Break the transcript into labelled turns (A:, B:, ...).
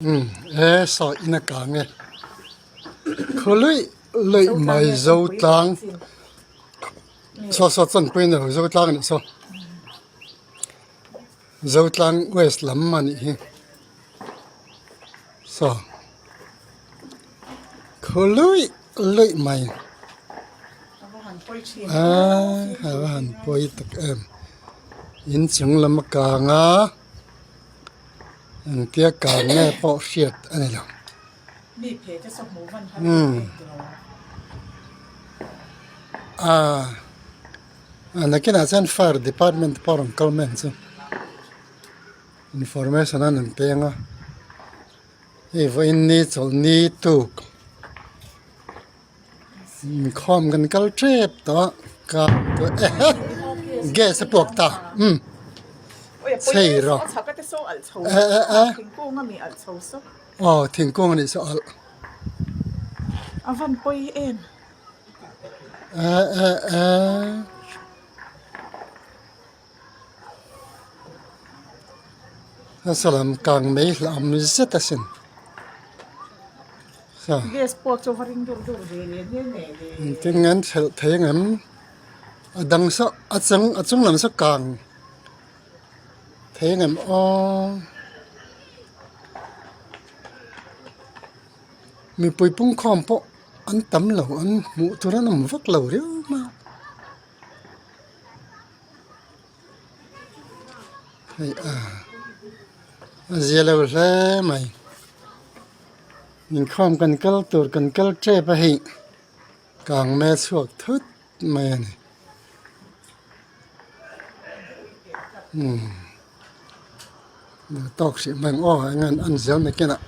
A: Umm he saw in a kang e khaw luih luih mai zo tlang saw saw chanpui a ni lo zo tlang a nih saw zo tlang west lam a nih hi saw khaw luih luih mai aaa a va han pawi tak em inchung lam a kang a. Engtia kar nge pawh hriat a ni lo. Umm aaa a nakinah chuan fire department pawh a rawn kal mai ang chu information an rawn peng a hei vawiin ni chawlhni tuk inkhawm kan kal tep tawh a ka ehe gas a puak ta umm chei rawh eh eh eh aw thingkung a nih saw alh eh eh eh. A salam kang mai hla awm zet asin engtin nge an thelh thei angem a dang saw a chang a chung lam saw kang thei angem aw mipui pungkhawm pawh an tam lo an hmuh tur an awm vak lo riau mai a. Hei a a zia lo hle mai inkhawm kan kal tur kan kal tep a hei kang me chhuak thut mai a ni umm tawk hrih hman aw eng an zel mai kinah.